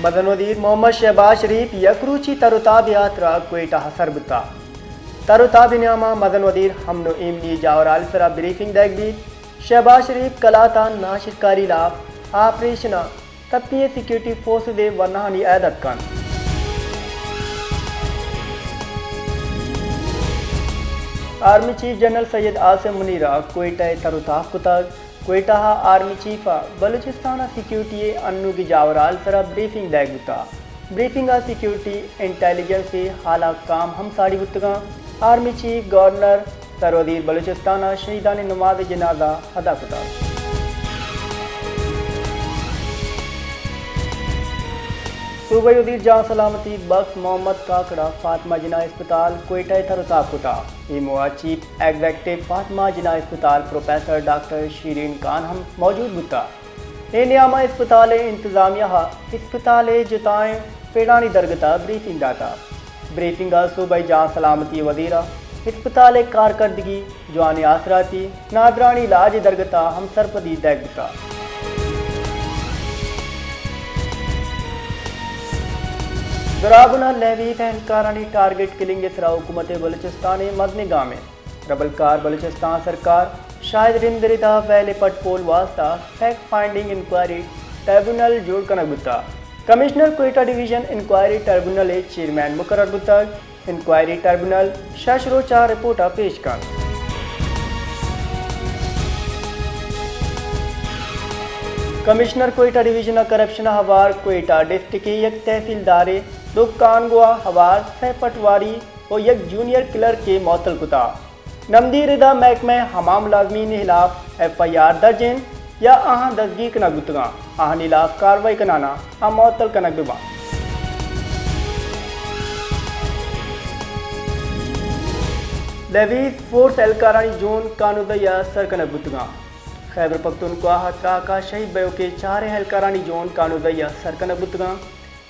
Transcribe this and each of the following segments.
مزن وزیر محمد شہباز شریف یک روچی تر و تاب ءِ ہاترا کوئٹہ ءَ سر بوتگ۔ تر و تاب ءِ نیاما مزن وزیر امن و ایمنی جاورھال ءِ سرا بریفنگ دئیگ بیت۔ شہباز شریف کلات ءَ ناشرکاری لاپ آپریشن ءَ تپی ءِ سیکورٹی فورسز ءِ ورناہانی عیادت کنت۔ آرمی چیف جنرل سید عاصم منیر ءَ کوئٹہ ءَ تر و تاب کتگ۔ کوئٹہ ءَ آرمی چیف ءَ بلوچستان ءِ سیکورٹی ءِ انوگیں جاورھال ءِ سرا بریفنگ دئیگ بوتگ۔ بریفنگ ءَ سیکورٹی، انٹیلیجنس ءِ حال احکام ہم ساڑی بوتگ انت۔ آرمی چیف، گورنر، سروزیر بلوچستان ءَ شہیدانی نماز جنازہ ادا کتگ۔ صوبائی وزیر جان سلامتی بخش محمد کاکڑ ءَ فاطمہ جناح ہسپتال کوئٹہ ءَ تر و تاب کتگ۔ اے موہ ءَ چیف ایگزیکٹو فاطمہ جناح ہسپتال پروفیسر ڈاکٹر شیرین خان ہم موجود بوتگ۔ اے نیام ءَ ہسپتال ءِ انتظامیہ ءَ ہسپتال ءِ جتائیں پڑانی درگت ءَ بریفنگ داتگ۔ بریفنگ ءَ صوبائی جان سلامتی ءِ وزیر ءَ ہسپتال ءِ کارکردگی، جوانیں آسراتی، نادرانی علاج ءِ درگت ءَ ہم سرپدی دئیگ بوتگ۔ درابن ءَ لیویز اہلکارانی ٹارگٹ کلنگ ءِ سرا حکومت بلوچستان ءِ مزنیں گامے۔ ربلکار بلوچستان سرکار شاہد رند ءِ ردا ویل ءِ پٹ پول واستہ فیکٹ فائنڈنگ انکوائری ٹربیونل جوڑ کنگ بوتگ۔ کمشنر کوئٹہ ڈویژن انکوائری ٹربیونل ءِ چیئرمین مقرر بوتگ۔ انکوائری ٹربیونل شش روچ ءَ رپورٹ ءَ پیش کنت۔ کمشنر کوئٹہ ڈویژن ءَ کرپشن ءَ ہوار کوئٹہ ڈسٹرکٹ ءِ یک تحصیلدارے، دکان گواہ ہوار سہ پٹواری و یک جونیئر کلرکے معطل کتگ۔ نمدی ردا محکمہ ءِ ہما ملازمین ءِ ہلاف ایف آئی آر درج انت یا آہاں دزگیر کنگ بوتگاں، آہانی ہلاف کاروائی کنان ءَ آ معطل کنگ بہ بنت۔ لیویز فورس اہلکارانی جون کانودئی ءَ سر کنگ بوتگاں۔ خیبر پختونخوا ءَ تراک ءَ شہید بئیوکیں چاریں اہلکارانی جون کانودئی ءَ سر کنگ بوتگاں۔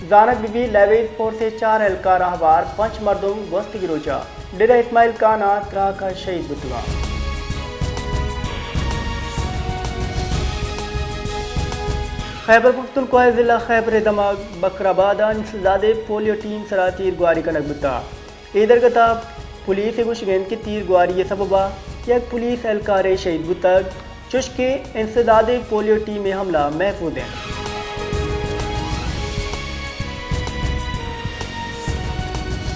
زانگ بہ بیت، لیویز فورس ءِ چار اہلکاراں ہوار پنچ مردم گوستگیں روچ ءَ ڈیرہ اسماعیل خان ءَ تراک ءَ شہید بوتگ انت۔ خیبر پختونخوا ءِ ضلع خیبر ءِ دمگ بکر آباد ءَ انسداد ءِ پولیو ٹیم ءِ سرا تیر گواری کنگ بوتگ۔ اے درگت ءَ پولیس ءِ گوشگ انت کہ تیر گواری ءِ سبب ءَ یک پولیس اہلکارے شہید بوتگ، چوشکہ انسداد ءِ پولیو ٹیم ءِ عملہ محفوظ انت۔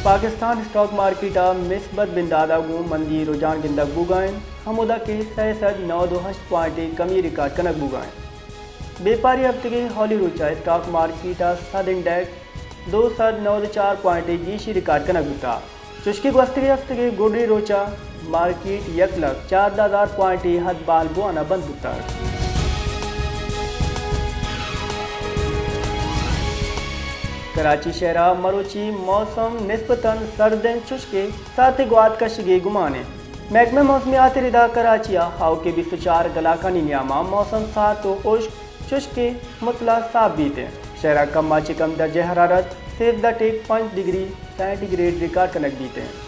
پاکستان اسٹاک مارکیٹ ءَ مثبت بندات ءَ گوں مندی رجحان گندگ بوگ ءَ انت، ہمودا کہ سئے سد نود ءُ ہشت پوائنٹ ءِ کمی ریکارڈ کنگ بوگ ءَ انت۔ بیپاری ہفتگے ہولی روچ ءَ اسٹاک مارکیٹ ءَ سدھ انڈیکس دو سد نود ءُ چار پوائنٹ ءِ گیشی ریکارڈ کنگ بوتگ، چوشکہ گوستگیں ہفتگے گڈی روچ ءَ مارکیٹ یک لکھ چاردہ ہزار پوائنٹ ءِ ہد بال بوان ءَ بند بوتگ۔ کراچی شہر ءَ مروچی موسم نسبتاً سرد انت، چوشکہ ساعتے گوات کشگے گمان انت۔ محکمہ موسمیات ءِ ردا کراچی ءَ آؤکیں بیست ءُ چار گھنٹہانی نیام ءَ موسم سارت ءُ ہشک چوشکہ مطلع صاف بیت انت۔ شہر ءَ کم ءَ چہ کم درجہ حرارت سیزدہ ٹیک پنچ ڈگری سینٹی گریڈ ریکارڈ کنگ بیت انت۔